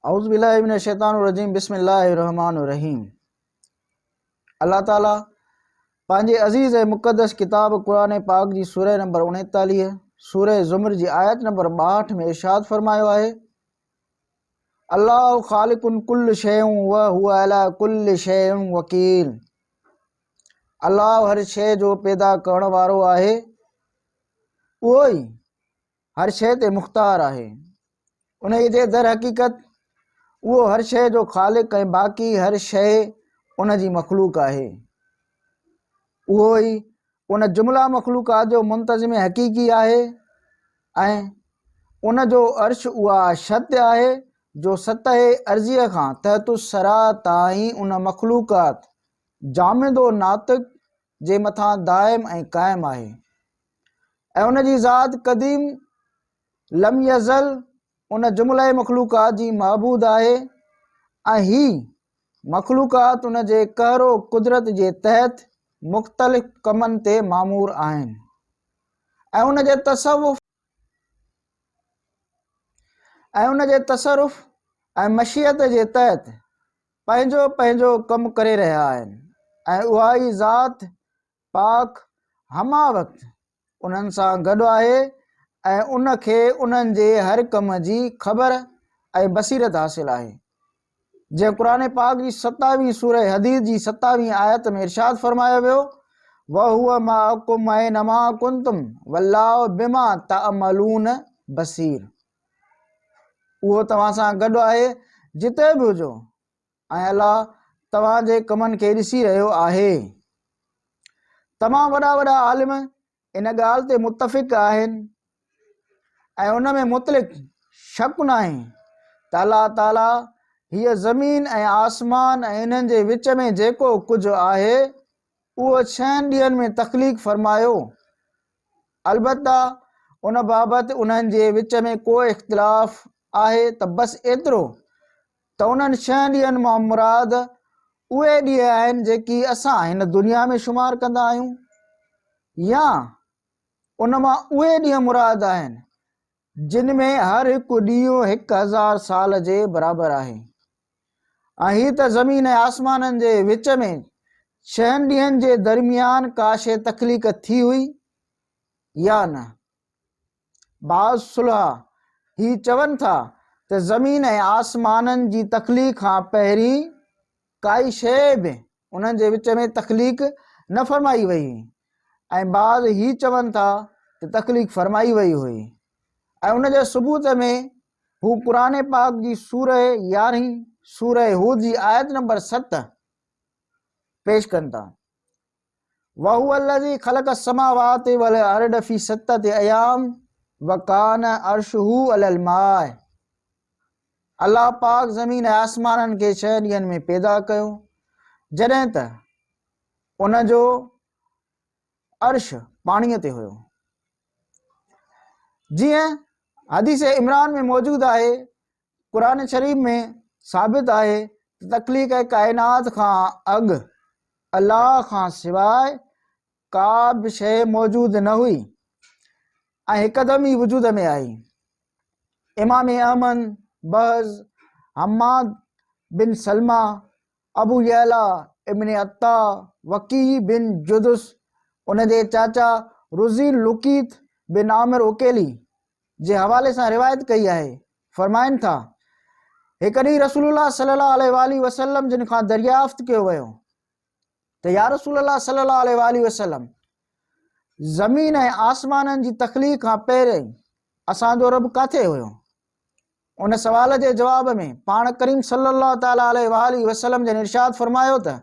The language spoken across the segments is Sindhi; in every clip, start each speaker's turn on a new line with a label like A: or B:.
A: اعوذ بالله من الشيطان الرجيم بسم الله الرحمن الرحيم الله تعالي پنهنجي عزيز ۽ مقدس ڪتاب قرآن پاڪ جي سورة نمبر 39 سورة زمر جي آيت نمبر 62 ۾ ارشاد فرمايو آهي الله خالق كل شيء وهو على كل شيء وڪيل الله هر شيء جو پيدا ڪرڻ وارو آهي اهو ئي هر شيء تي مختار آهي. انهيء جي درحقيقت اهو هر شيء جو خالق ۽ باقي هر شيء ان جي مخلوق آهي. اهو ئي ان جمله مخلوقات جو منتظم حقيقي آهي ۽ ان جو عرش اها شط آهي جو سطح ارضيء کان تحت الثريٰ تائين ان مخلوقات جامد و ناطق جي مٿان دائم ۽ قائم آهي. ۽ ان جي ذات قديم لم يزل ان جمله مخلوقات جي معبود آهي ۽ هي مخلوقات ان جي قهر و قدرت جي تحت مختلف ڪمن تي مامور آهن ۽ ان جي تصوف ۽ ان جي تصرف ۽ مشيت جي تحت پنهنجو پنهنجو ڪم ڪري رهيا آهن ۽ اها ئي ذات پاڪ همه وقت انهن سان گڏ آهي ۽ ان کي انهن جي هر ڪم جي خبر ۽ بصيرت حاصل آهي. جيئن قرآن پاڪ جي ستاويهين سورة حديد جي ستاويهين آيت ۾ ارشاد فرمايو ويو، وهو معڪم اينما ڪنتم والله بما تعملون بصير اهو توهان سان گڏ آهي جتي به هجو ۽ الله توهان جي ڪمن کي ڏسي رهيو آهي. تمام وڏا وڏا عالم ان ڳالهه تي متفق آهن ۽ ان ۾ مطلق شڪ ناهي ته الله تعالي هيء زمين ۽ آسمان ۽ انهن جي وچ ۾ جيڪو ڪجهه آهي اهو ڇهن ڏينهن ۾ تخليق فرمايو. البته ان بابت انهن جي وچ ۾ ڪو اختلاف آهي ته بس ايترو ته انهن ڇهن ڏينهن مان مراد اهي ڏينهن آهن جيڪي اسان هن دنيا ۾ شمار ڪندا آهيون يا ان مان اهي ڏينهن مراد آهن جن ۾ هر هڪ ڏينهن 1000 سال جي برابر آهي ۽ هي ته زمين ۽ آسمانن جي وچ ۾ ڇهن ڏينهن جي درميان ڪا شيء تخليق ٿي هئي يا نه. بعض صلحاء هي چون ٿا ته زمين ۽ آسمانن جي تخليق کان پهرين ڪائي شيء به انهن جي وچ ۾ تخليق نه فرمائي وئي هئي ۽ بعض هي چون ٿا ته تخليق فرمائي وئي هئي ۽ ان جي ثبوت ۾ هو قرآن پاڪ جي سورة يارهين سورة هود جي آيت نمبر 7 پيش ڪن ٿا. وهو الذي خلق السماوات والارض في سته ايام وڪان عرشه علي الماء الله پاڪ زمين ۽ آسمانن کي ڇهه ڏينهن ۾ پيدا ڪيو جڏهن ته ان جو عرش پاڻيء تي هيو جيئن حديث عمران ۾ موجود آهي قرآن شريف ۾ ثابت آهي ته تخليق ڪائنات کان اڳ الله کان سواء ڪا به شيء موجود نه هئي ۽ هڪدم ئي وجود ۾ آئي. امام احمد، بهز، حماد بن سلمه، ابو يعليٰ ابن عطا، وڪيع بن جدس، ان جي چاچا رزين لقيط بن عامر عقيلي جي حوالي سان روايت ڪئي آهي، فرمائن ٿا، هڪ ڏينهن رسول الله صلي الله عليه واٰله وسلم جن کان دريافت ڪيو ويو ته يا رسول الله صلي الله عليه واٰله وسلم زمين ۽ آسمانن جي تخليق کان پهرين اسان جو رب ڪاٿي هيو؟ ان سوال جي جواب ۾ پاڻ ڪريم صلي الله تعالٰي عليه واٰله وسلم جن ارشاد فرمايو ته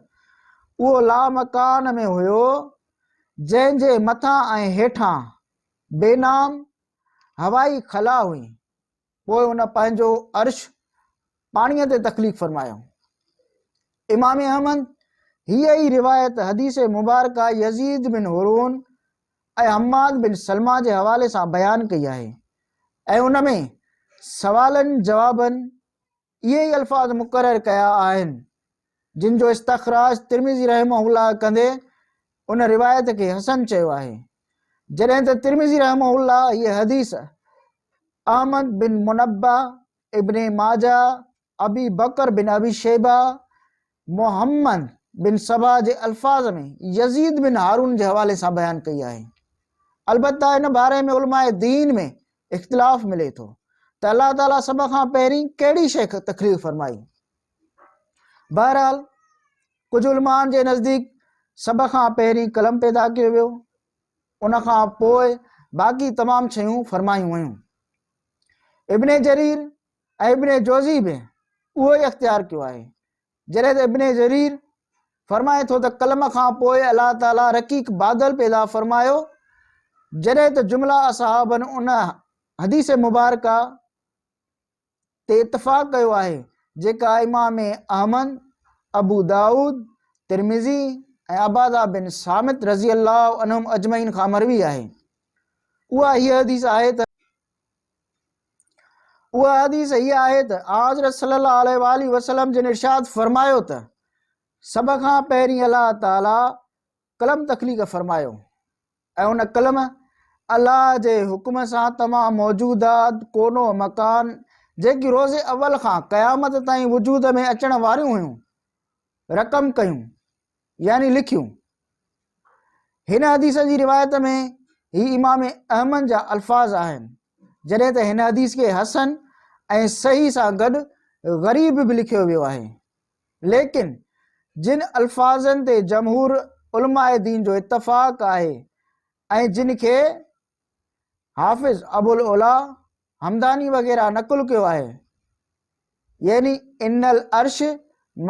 A: اهو لامڪان ۾ هيو جنهن جي مٿان ۽ هيٺان بي نام هوائي خلا هئي، پوء ان پنهنجو عرش پاڻيء تي تخليق فرمايو. امام احمد هيء ئي روايت حديث مبارڪه يزيد بن هرون ۽ حماد بن سلمه جي حوالي سان بيان ڪئي آهي ۽ ان ۾ سوالن جوابن اهي ئي الفاظ مقرر ڪيا آهن، جن جو استخراج ترمذي رحمه الله ڪندي ان روايت کي حسن چيو آهي. جڏهن ته ترمذي رحمه الله هيء حديث احمد بن منبه، ابن ماجه، ابي بڪر بن ابي شيبه، محمد بن صباح جي الفاظ ۾ يزيد بن هارون جي حوالي سان بيان ڪئي آهي. البته ان باري ۾ علماء دين ۾ اختلاف ملي ٿو ته الله تعاليٰ سڀ کان پهرين ڪهڙي شيء تخليق فرمائي. بهرحال ڪجهه علمائن جي نزديڪ سڀ کان پهرين قلم پيدا ڪيو ويو، ان کان پوء باقي تمام شيون فرمايون ويون. ابن جرير ۽ ابن جوزي به اهو ئي اختيار ڪيو آهي. جڏهن ته ابن جرير فرمائي ٿو ته قلم کان پوء الله تعاليٰ رقيق بادل پيدا فرمايو، جڏهن ته جمله اصحابن ان حديث مبارڪه تي اتفاق ڪيو آهي جيڪا امام احمد، ابو دائود، ترمذي ۽ عباده بن صامت رضي الله عنهم اجمعين کان مروي آهي. اها هيء حديث آهي ته. اها حديث هيء آهي ته آنحضرت صلي الله عليه واٰله وسلم جن ارشاد فرمايو ته سڀ کان پهرين الله تعالي قلم تخليق فرمايو ۽ ان قلم الله جي حڪم سان تمام موجودات، ڪون و مڪان، جيڪي روز اول کان قيامت تائين وجود ۾ اچڻ واريون هيون، رقم ڪيون يعني لکيون. هن حديث جي روايت ۾ هي امام احمد جا الفاظ آهن، جڏهن ته هن حديث کي حسن ۽ صحيح سان گڏ غريب به لکيو ويو آهي. ليڪن جن الفاظن تي جمهور علماء دين جو اتفاق آهي ۽ جن کي حافظ ابوالعلا همداني وغيره نقل ڪيو آهي، يعني ان العرش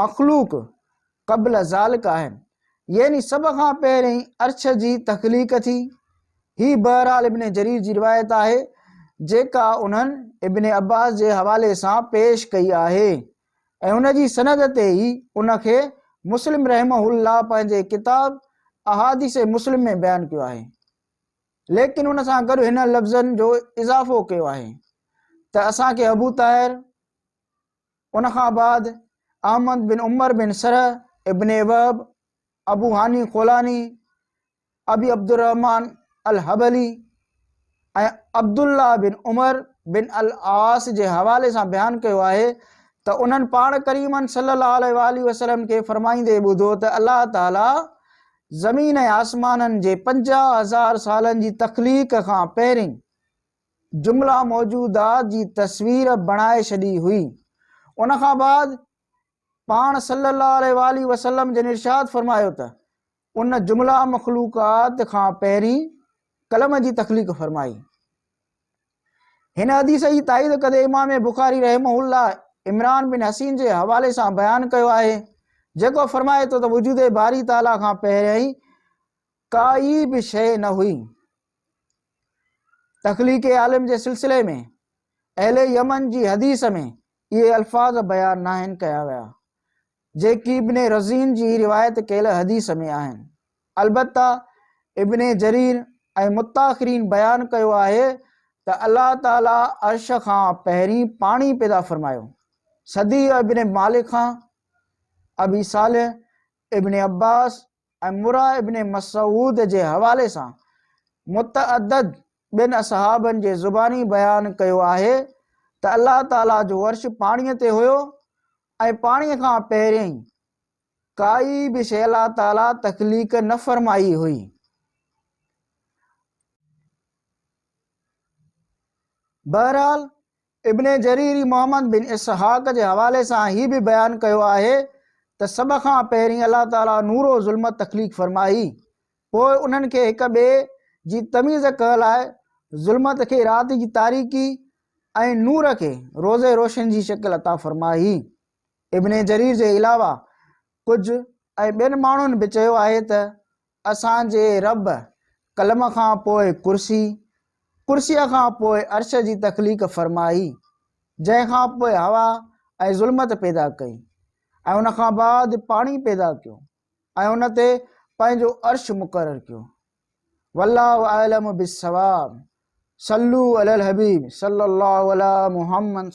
A: مخلوق قبل ذلک آهن، يعني سڀ کان پهرين عرش جي تخليق ٿي. هي بهرحال ابن جرير جي روايت آهي، جيڪا انهن ابن عباس جي حوالي سان پيش ڪئي آهي ۽ ان جي سند تي ئي ان کي مسلم رحمه الله پنهنجي ڪتاب احاديث مسلم ۾ بيان ڪيو آهي. ليڪن ان سان گڏ هن لفظن جو اضافو ڪيو آهي ته اسان کي ابو طاهر، ان کان بعد احمد بن عمر بن سرح، ابن وهب، ابو هاني خولاني، ابي عبدالرحمان الحبلي ۽ عبدالله بن عمر بن العاص جي حوالي سان بيان ڪيو آهي ته انهن پاڻ ڪريمن صلي الله عليه واٰله وسلم کي فرمائيندي ٻڌو ته الله تعالي زمين ۽ آسمانن جي 50,000 سالن جي تخليق کان پهرين جمله موجودات جي تصوير بڻائي ڇڏي هئي. ان کان بعد پاڻ صلّي الله عليه واٰله وسلّم جن ارشاد فرمايو ته ان جمله مخلوقات کان پهرين قلم جي تخليق فرمائي. هن حديث جي تائيد ڪندي امام بخاري رحمه الله عمران بن حصين جي حوالي سان بيان ڪيو آهي جيڪو فرمائي ٿو ته وجود باري تعاليٰ کان پهريائين ڪائي به شيء نه هئي. تخليق عالم جي سلسلي ۾ اهل يمن جي حديث ۾ اهي الفاظ بيان ناهن ڪيا ويا جيڪي ابن رزين جي روايت ڪيل حديث ۾ آهن. البته ابن جرير ۽ متاخرين بيان ڪيو آهي ته الله تعاليٰ عرش کان پهرين پاڻي پيدا فرمايو. صديع ابن مالڪ کان، ابي صالح، ابن عباس ۽ مره ابن مسعود جي حوالي سان متعدد ٻين اصحابن جي زباني بيان ڪيو آهي ته الله تعاليٰ جو عرش پاڻيء تي هيو ۽ پاڻيء کان پهرين ڪائي به شيء الله تعاليٰ تخليق نه فرمائي هئي. بهرحال ابن جرير محمد بن اسحاق جي حوالي سان هي به بيان ڪيو آهي ته سڀ کان پهرين الله تعاليٰ نور و ظلمت تخليق فرمائي پوء انهن کي هڪ ٻئي جي تميز ڪرڻ لاء ظلمت کي رات جي تاريڪي ۽ نور کي روز روشن جي شڪل عطا فرمائي. ابن جرير جي علاوه ڪجهه ۽ ٻين ماڻهن به چيو آهي ته اسان جي رب قلم کان پوء ڪرسي، ڪرسيء کان پوء عرش جي تخليق فرمائي، جنهن کان پوء هوا ۽ ظلمت پيدا ڪئي ۽ ان کان بعد پاڻي پيدا ڪيو ۽ ان تي پنهنجو عرش مقرر ڪيو. والله اعلم بالصواب. صلو علی الحبيب صلي الله علی محمد.